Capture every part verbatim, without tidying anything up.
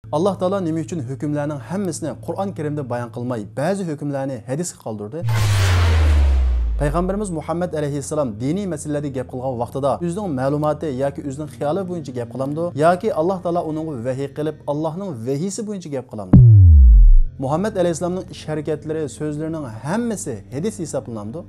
ئاللاھ تائالا نېمە ئۈچۈن ھۆكۈملەرنىڭ ھەممىسىنى قۇرئان كەرىمدە بايان قىلماي، بەزى ھۆكۈملەرنى ھەدىسكە قالدۇردى؟ پەيغەمبىرىمىز مۇھەممەد ئەلەيھىسسالام دىنىي مەسىلىلەردە گەپ قىلغان ۋاقتىدا ئۆزىنىڭ مەلۇماتى ياكى ئۆزىنىڭ خىيالى بويىچە گەپ قىلامدۇ؟ ياكى ئاللاھ تائالا ئۇنىڭغا ۋەھىي قىلىپ، ئاللاھنىڭ ۋەھىيسى بويىچە گەپ قىلامدۇ؟ مۇھەممەد ئەلەيھىسسالامنىڭ ئىش ھەرىكەتلىرى، سۆزلىرىنىڭ ھەممىسى ھەدىس ھېسابلىنامدۇ؟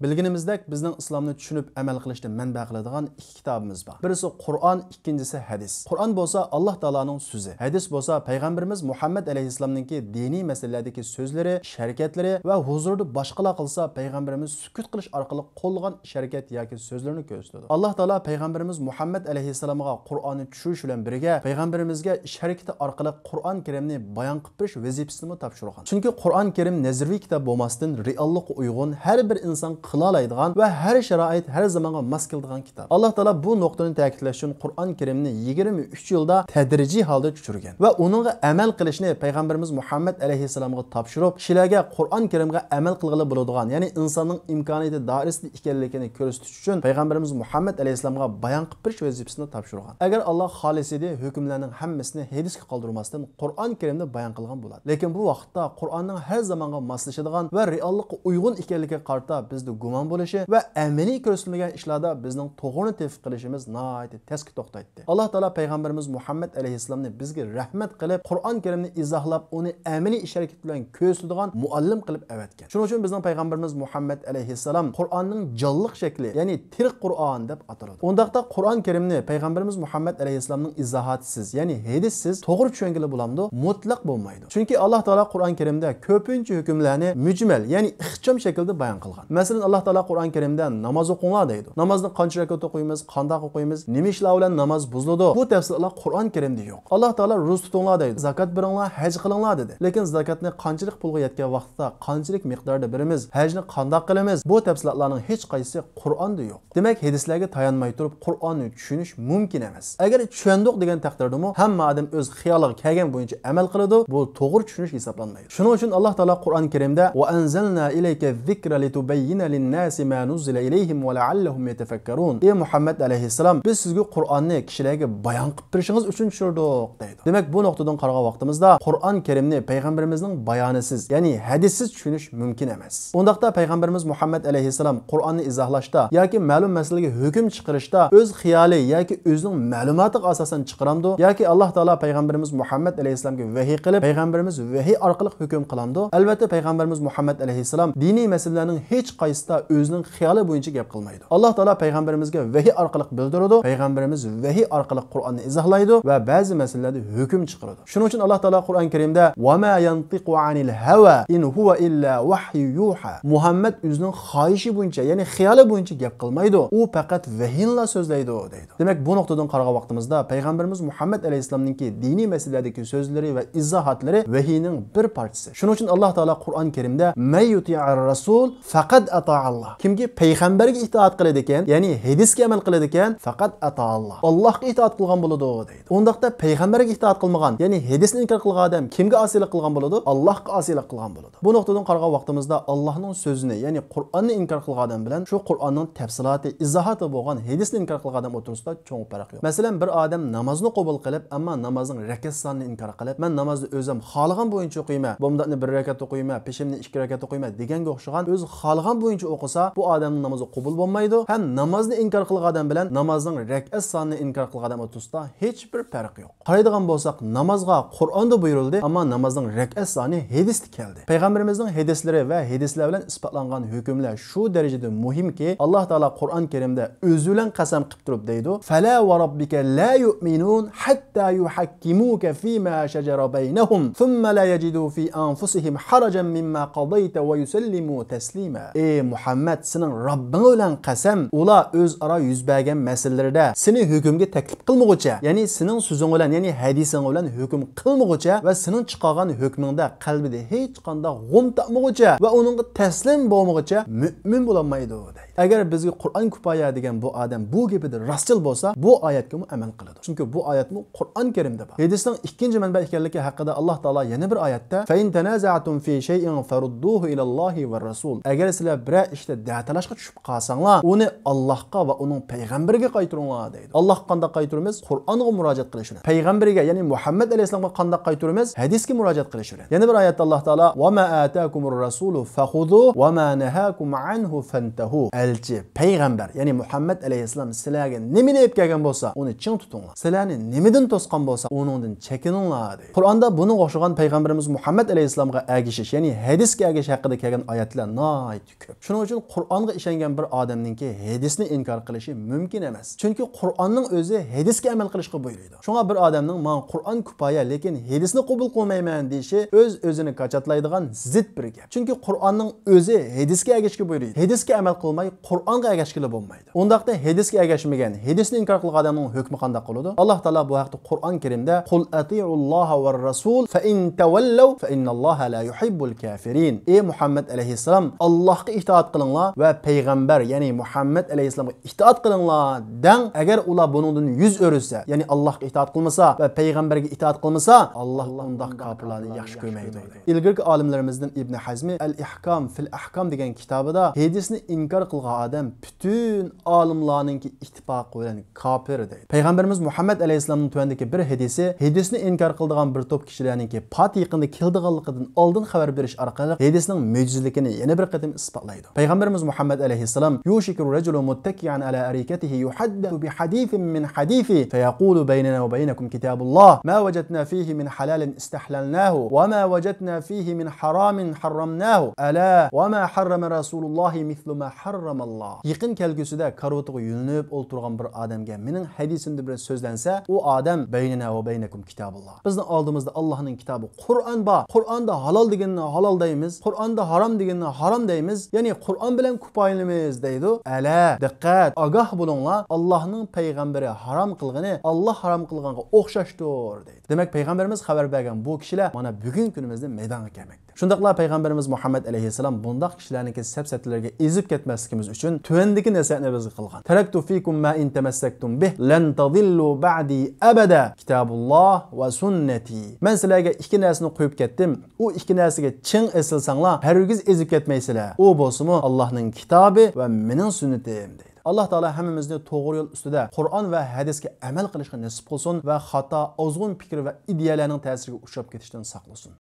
بىلگىنىمىزدەك، بىزنىڭ ئىسلامنى چۈشىنىپ ئەمەل قىلىشتا مەنبە قىلىدىغان ئىككى كىتابىمىز بار. بىرسى قۇرئان، ئىككىنچىسى ھەدىس. قۇرئان بولسا ئاللاھ تائالانىڭ سۆزى. ھەدىس بولسا پەيغەمبىرىمىز مۇھەممەد ئەلەيھىسسالامنىڭكى دىنىي مەسىلىلەردىكى سۆزلىرى، ئىش ھەرىكەتلىرى ۋە ھۇزۇردا باشقىلار قىلسا پەيغەمبىرىمىز سۈكۈت قىلىش ئارقىلىق قوللىغان ئىش ھەرىكەت ياكى سۆزلىرىنى كۆرسىتىدۇ. ئاللاھ تائالا پەيغەمبىرىمىز مۇھەممەد ئەلەيھىسسالامغا قۇرئاننى چۈشۈرۈش بىلەن بىرگە، پەيغەمبىرىمىزگە ئىش ھەرىكىتى ئارقىلىق قۇرئان كەرىمنى بايان قىلىپ بېرىش ۋەزىپىسىنىمۇ تاپشۇرغان. چۈنكى قۇرئان كەرىم نەزەرىي كىتاب بولماستىن، رېئاللىققا ئۇيغۇن، ھەر بىر ئىنسان قىلالايدىغان ۋە ھەر شارائىت، ھەر زامانغا ماس كېلىدىغان كىتاب. ئاللاھ تائالا بۇ نۇقتىنى تەكىتلەش ئۈچۈن قۇرئان كەرىمنى يىگىرمە ئۈچ يىلدا تەدرىجىي ھالدا چۈشۈرگەن ۋە ئۇنىڭغا ئەمەل قىلىشنى پەيغەمبىرىمىز مۇھەممەد ئەلەيھىسسالامغا تاپشۇرۇپ، كىشىلەرگە قۇرئان كەرىمگە ئەمەل قىلغىلى بولىدىغان، يەنى ئىنساننىڭ ئىمكانىيىتى دائىرىسىدە ئىكەنلىكىنى كۆرسىتىش ئۈچۈن پەيغەمبىرىمىز مۇھەممەد ئەلەيھىسسالامغا بايان قىلىپ بېرىش ۋەزىپىسىنى تاپشۇرغان. ئەگەر ئاللاھ خالىسىدى، ھۆكۈملەرنىڭ ھەممىسىنى ھەدىسكە قالدۇرماستىن، قۇرئان كەرىمدە بايان قىلغان بولاتتى. لېكىن بۇ ۋاقىتتا قۇرئاننىڭ ھەر زامانغا ماسلىشىدىغان ۋە رېئاللىققا ئۇيغۇن ئىكەنلىكىگە قارىتا بىزدە گۇمان بولۇشى ۋە ئەمەلىي كۆرسىتىلمىگەن ئىشلاردا بىزنىڭ توغرىنى تېپىپ قېلىشىمىز ناھايىتى تەسكە توختايتتى. ئاللاھ تائالا پەيغەمبىرىمىز مۇھەممەد ئەلەيھىسسالامنى بىزگە رەھمەت قىلىپ، قۇرئان كەرىمنى ئىزاھلاپ، ئۇنى ئەمەلىي ئىش ھەرىكەت بىلەن كۆرسىتىدىغان مۇئەللىم قىلىپ ئەۋەتكەن. شۇنىڭ ئۈچۈن بىزنىڭ پەيغەمبىرىمىز مۇھەممەد ئەلەيھىسسالام قۇرئاننىڭ جانلىق شەكلى، يەنى تىرىك قۇرئان دەپ ئاتىلىدۇ. ئۇنداقتا قۇرئان كەرىمنى پەيغەمبىرىمىز مۇھەممەد ئەلەيھىسسالامنىڭ ئىزاھاتىسىز، يەنى ھەدىسسىز توغرا چۈشەنگىلى بولامدۇ؟ مۇتلەق بولمايدۇ. چۈنكى ئاللاھ تائالا قۇرئان كەرىمدە كۆپىنچە ھۆكۈملەرنى مۇجمەل، يەنى ئىخچام شەكىلدە بايان قىلغان. مەسىلەن، ئاللاھ تائالا قۇرئان كەرىمدە ناماز ئوقۇڭلار دەيدۇ. نامازنى قانچە رەكەت ئوقۇيمىز، قانداق ئوقۇيمىز، نېمە ئىشلار بىلەن ناماز بۇزۇلىدۇ؟ بۇ تەپسىلاتلار قۇرئان كەرىمدە يوق. ئاللاھ تائالا روزا تۇتۇڭلار دەيدۇ، زاكات بېرىڭلار، ھەج قىلىڭلار دېدى. لېكىن زاكاتنى قانچىلىك پۇلغا يەتكەن ۋاقىتتا قانچىلىك مىقداردا بېرىمىز، ھەجنى قانداق قىلىمىز، بۇ تەپسىلاتلارنىڭ ھېچقايسىسى قۇرئاندا يوق. دېمەك، ھەدىسلەرگە تايانماي تۇرۇپ قۇرئاننى چۈشىنىش مۇمكىن ئەمەس. ئەگەر چۈشەندۇق دېگەن تەقدىردىمۇ ھەممە ئادەم ئۆز خىيالىغا كەلگەن بويىچە ئەمەل قىلىدۇ، بۇ توغرا چۈشىنىش ھېسابلانمايدۇ. شۇنىڭ ئۈچۈن ئاللاھ تائالا قۇرئان كەرىمدە، وَأَنزَلْنَا إِلَيْكَ الذِّكْرَ لِتُبَيِّنَ لِلنَّاسِ مَا نُزِّلَ إِلَيْهِمْ وَلَعَلَّهُمْ يَتَفَكَّرُونَ. ئى مۇھەممەد ئەلەيھىسسالام، بىز سىزگە قۇرئاننى كىشىلەرگە بايان قىلىپ بېرىشىڭىز ئۈچۈن چۈشۈردۇق دەيدۇ. دېمەك، بۇ نۇقتىدىن قارىغان ۋاقتىمىزدا قۇرئان كەرىمنى پەيغەمبىرىمىزنىڭ بايانىسىز، يەنى ھەدىسسىز چۈشىنىش مۇمكىن ئەمەس. ئۇنداقتا پەيغەمبىرىمىز مۇھەممەد ئەلەيھىسسالام قۇرئاننى ئىزاھلاشتا ياكى مەلۇم مەسىلىگە ھۆكۈم چىقىرىشتا ئۆز خىيالى ياكى ئۆزىنىڭ مەلۇماتىغا ئاساسەن چىقىرامدۇ؟ ياكى ئاللاھ تائالا پەيغەمبىرىمىز مۇھەممەد ئەلەيھىسسالامغا ۋەھىي قىلىپ، پەيغەمبىرىمىز ۋەھىي ئارقىلىق ھۆكۈم قىلامدۇ؟ ئەلۋەتتە، پەيغەمبىرىمىز مۇھەممەد ئەلەيھىسسالام دىنىي مەسىلىلەرنىڭ ھېچ قايسىسىدا ئۆزىنىڭ خىيالى بويىچە گەپ قىلمايدۇ. ئاللاھ تائالا پەيغەمبىرىمىزگە ۋەھىي ئارقىلىق بىلدۈرىدۇ، پەيغەمبىرىمىز ۋەھىي ئارقىلىق قۇرئاننى ئىزاھلايدۇ ۋە بەزى مەسىلىلەردە ھۆكۈم چىقىرىدۇ. شۇنىڭ ئۈچۈن ئاللاھ تائالا قۇرئان كەرىمدە، وَمَا يَنْطِقُ عَنِ الْهَوَى إِنْ هُوَ إِلَّا وَحْيٌ يُوحَى. مۇھەممەد ئۆزىنىڭ خاھىشى بويىچە، يەنى خىيالى بويىچە گەپ قىلمايدۇ. ئۇ پەقەت ۋەھىينىلا سۆزلەيدۇ، دەيدۇ. دېمەك، بۇ نۇقتىدىن قارىغان ۋاقتىمىزدا، پەيغەمبىرىمىز مۇھەممەد ئەلەيھىسسالامنىڭكى دىنىي مەسىلىلەردىكى سۆزلىرى ۋە ئىزاھاتلىرى ۋەھىينىڭ بىر پارچىسى. شۇنىڭ ئۈچۈن ئاللاھ تائالا قۇرئان كەرىمدە، مَن يُطِعِ الرَّسُولَ فَقَدْ أَطَاعَ اللَّهَ. كىمكى پەيغەمبەرگە ئىتائەت قىلىدىكەن، يەنى ھەدىسكە ئەمەل قىلىدىكەن، فەقەت ئەتائاللا، ئاللاھقا ئىتائەت قىلغان بولىدۇ، دەيدۇ. ئۇنداقتا پەيغەمبەرگە ئىتائەت قىلمىغان، يەنى ھەدىسنى ئىنكار قىلغان ئادەم كىمگە ئاسىيلىق قىلغان بولىدۇ؟ ئاللاھقا ئاسىيلىق قىلغان بولىدۇ. بۇ نۇقتىدىن قارىغان ۋاقتىمىزدا، ئاللاھنىڭ سۆزىنى، يەنى قۇرئاننى ئىنكار قىلغان ئادەم بىلەن شۇ قۇرئاننىڭ تەپسىلاتى، ئىزاھاتى بولغان ھەدىسنى ئىنكار قىلغان ئادەم ئوتتۇرىسىدا چوڭ پەرق يوق. مەسىلەن، بىر ئادەم نامازنى قوبۇل قىلىپ، ئەمما نامازنىڭ رەكەت سانىنى ئىنكار قىلىپ، مەن نامازنى ئۆزۈم خالىغان بويىچە ئوقۇيمەن، بومداتنى بىر رەكەت ئوقۇيمەن، پېشىمنى ئىككى رەكەت ئوقۇيمەن دېگەنگە ئوخشىغان، ئۆزى خالىغان بويىچە ئوقۇسا، بۇ ئادەمنىڭ نامىزى قوبۇل بولمايدۇ. ھەم نامازنى ئىنكار قىلغان ئادەم بىلەن نامازنىڭ رەكەت سانىنى ئىنكار قىلغان ئادەم ئوتتۇرىسىدا ھېچ بىر پەرق يوق. قارايدىغان بولساق، نامازغا قۇرئاندا بۇيرۇلدى، ئەمما نامازنىڭ رەكەت سانى ھەدىستە كەلدى. پەيغەمبىرىمىزنىڭ ھەدىسلىرى ۋە ھەدىسلەر بىلەن ئىسپاتلانغان ھۆكۈملەر شۇ دەرىجىدە مۇھىمكى، ئاللاھ تائالا قۇرئان كەرىمدە ئۆزى بىلەن قەسەم قىلىپ تۇرۇپ دەيدۇ، فَلَا وَرَبِّكَ لَا يُؤْمِنُونَ حَتَّى يُحَكِّمُوكَ فِيمَا شَجَرَ بَيْنَهُمْ ثُمَّ لَا يَجِدُوا فِي أَنْفُسِهِمْ حَرَجًا مِمَّا قَضَيْتَ وَيُسَلِّمُوا تَسْلِيمًا. ئى مۇھەممەد، سېنىڭ رەببىڭ بىلەن قەسەم، ئۇلار ئۆزئارا يۈز بەرگەن مەسىلىلەردە سېنى ھۆكۈمگە تەكلىپ قىلمىغۇچە، يەنى سېنىڭ سۆزۈڭ بىلەن، يەنى ھەدىسىڭ بىلەن ھۆكۈم قىلمىغۇچە ۋە سېنىڭ چىقارغان ھۆكمۈڭدە قەلبىدە ھېچقانداق غۇم تاپمىغۇچە ۋە ئۇنىڭغا تەسلىم بولمىغۇچە مۆمىن بولالمايدۇ، دەيدۇ. ئەگەر بىزگە قۇرئان كۇپايە دېگەن بۇ ئادەم بۇ گېپىدە راستچىل بولسا، بۇ ئايەتكىمۇ ئەمەل قىلىدۇ. چۈنكى بۇ ئايەتمۇ قۇرئان كەرىمدە بار. ھەدىسنىڭ ئىككىنچى مەنبە ئىكەنلىكى ھەققىدە ئاللاھ تائالا يەنە بىر ئايەتتە، فَإِنْ تَنَازَعْتُمْ فِي شَيْءٍ فَرُدُّوهُ إِلَى اللَّهِ وَالرَّسُولِ. ئەگەر سىلەر بىر ۋە ئىشتا دەتالاشقا چۈشۈپ قالساڭلار، ئۇنى ئاللاھقا ۋە ئۇنىڭ پەيغەمبىرىگە قايتۇرۇڭلار دەيدۇ. ئاللاھقا قانداق قايتۇرىمىز؟ قۇرئانغا مۇراجىئەت قىلىش بىلەن. پەيغەمبىرگە، يەنى مۇھەممەد ئەلەيھىسسالامغا قانداق قايتۇرىمىز؟ ھەدىسكە مۇراجىئەت قىلىش بىلەن. يەنە بىر ئايەتتە ئاللاھ تائالا، «وما آتاكم الرسول فخذوه وما نهاكم عنه فانتهوا». ئەلچى، پەيغەمبەر، يەنى مۇھەممەد ئەلەيھىسسالام سىلەرگە نېمىنى ئېلىپ كەلگەن بولسا، ئۇنى چىڭ تۇتۇڭلار. سىلەرنى نېمىدىن توسقان بولسا، ئۇنىڭدىن چېكىنىڭلار، دەيدۇ. قۇرئاندا بۇنىڭغا ئوخشىغان پەيغەمبىرىمىز مۇھەممەد ئەلەيھىسسالامغا ئەگىشىش، يەنى ھەدىسكە ئەگىشىش ھەققىدە كەلگەن ئايەتلەر ناھايىتى كۆپ. شۇنىڭ ئۈچۈن قۇرئانغا ئىشەنگەن بىر ئادەمنىڭكى ھەدىسنى ئىنكار قىلىشى مۇمكىن ئەمەس. چۈنكى قۇرئاننىڭ ئۆزى ھەدىسكە ئەمەل قىلىشقا بۇيرۇيدۇ. شۇڭا بىر ئادەمنىڭ، «ماڭا قۇرئان كۇپايە، لېكىن ھەدىسنى قوبۇل قىلمايمەن» دېيىشى ئۆز-ئۆزىنى كاچاتلايدىغان زىت بىر گەپ. چۈنكى قۇرئاننىڭ ئۆزى ھەدىسكە ئەگەشكە بۇيرۇيدۇ. ھەدىسكە ئەمەل قىلماي، قۇرئانغا ئەگەشكىلى بولمايدۇ. ئۇنداقتا ھەدىسكە ئەگەشمىگەن، ھەدىسنى ئىنكار قىلغان ئادەمنىڭ ھۆكمى قانداق بولىدۇ؟ ئاللاھ تائالا بۇ ھەقتە قۇرئان كەرىمدە، «قل أطيعوا الله والرسول فإن تولوا فإن الله لا يحب الكافرين». ئى مۇھەممەد ئەلەيھىسسالام، «ئاللاھقا ئىتائەت قىلىڭلار ۋە پەيغەمبەر، يەنى مۇھەممەد ئەلەيھىسسالامغا ئىتائەت قىلىڭلار» دەڭ. ئەگەر ئۇلار بۇنىڭدىن يۈز ئۆرۈسە، يەنى ئاللاھقا ئىتائەت قىلمىسا ۋە پەيغەمبەرگە ئىتائەت قىلمىسا، ئاللاھ ئۇنداق كاپىرلارنى ياخشى كۆرمەيدۇ. ئىلگىرىكى ئالىملىرىمىزدىن ئىبنى ھەزمى «ئەل ئىھكام فىل ئەھكام» دېگەن كىتابىدا ھەدىسنى ئىنكار قىلغان ئادەم پۈتۈن ئالىملارنىڭكى ئىتتىپاقى بىلەن كاپىر دەيدۇ. پەيغەمبىرىمىز مۇھەممەد ئەلەيھىسسالامنىڭ تۆۋەندىكى بىر ھەدىسى ھەدىسنى ئىنكار قىلىدىغان بىر توپ كىشىلەرنىڭكى پات يېقىندا كېلىدىغانلىقىدىن ئالدىن خەۋەر بېرىش ئارقىلىق ھەدىسنىڭ مۆجىزىلىكىنى يەنە بىر قېتىم ئىسپاتلايدۇ. پەيغەمبىرىمىز مۇھەممەد ئەلەيھىسسالام، «يوشك الرجل متكئا على أريكته يحدث بحديث من حديثي فيقول بيننا وبينكم كتاب الله ما وجدنا فيه من حلال استحللناه وما وجدنا فيه من حرام حرمناه ألا وما حرم رسول الله مثل ما حرم الله». يېقىن كەلگۈسىدە كارىۋىتىغا يۆلىنىپ ئولتۇرغان بىر ئادەمگە مېنىڭ ھەدىسىمدىن بىرى سۆزلەنسە، ئۇ ئادەم، «بيننا وبينكم كتاب الله». بىزنىڭ ئالدىمىزدا ئاللاھنىڭ كىتابى قۇرئان بار. قۇرئاندا ھالال دېگەننى ھالال دەيمىز، قۇرئاندا ھارام دېگەننى ھارام دەيمىز. يەنى قۇرئان بىلەن كۇپايىلىمىز دەيدۇ. ئەلە، دىققەت، ئاگاھ بولۇڭلار، ئاللاھنىڭ پەيغەمبىرى ھارام قىلغىنى ئاللاھ ھارام قىلغانغا ئوخشاشتۇر دەيدۇ. دېمەك، پەيغەمبىرىمىز خەۋەر بەرگەن بۇ كىشىلەر مانا بۈگۈنكى كۈنىمىزدە مەيدانغا كەلمەكتە. شۇنداقلا پەيغەمبىرىمىز مۇھەممەد ئەلەيھىسسالام بۇنداق كىشىلەرنىڭكى سەپسەتىلىرىگە ئېزىپ كەتمەسلىكىمىز ئۈچۈن تۆۋەندىكى نەسىھەتنى بىزگە قىلغان. تركت فيكم ما إن تمسكتم به لن تضلوا بعدي أبدا كتاب الله وسنتي. مەن سىلەرگە ئىككى نەرسىنى قويۇپ كەتتىم. ئۇ ئىككى نەرسىگە چىڭ ئېسىلساڭلار، ھەرگىز ئېزىپ كەتمەيسىلەر. ئۇ بولسىمۇ ئاللاھنىڭ كىتابى ۋە مېنىڭ سۈننىتىم، دەيدۇ. ئاللاھ تائالا ھەممىمىزنى توغرا يول ئۈستىدە، قۇرئان ۋە ھەدىسكە ئەمەل قىلىشقا نېسىپ قىلسۇن ۋە خاتا، ئازغۇن پىكىر ۋە ئىدىيەلەرنىڭ تەسىرىگە ئۇچراپ كېتىشتىن ساقلىسۇن.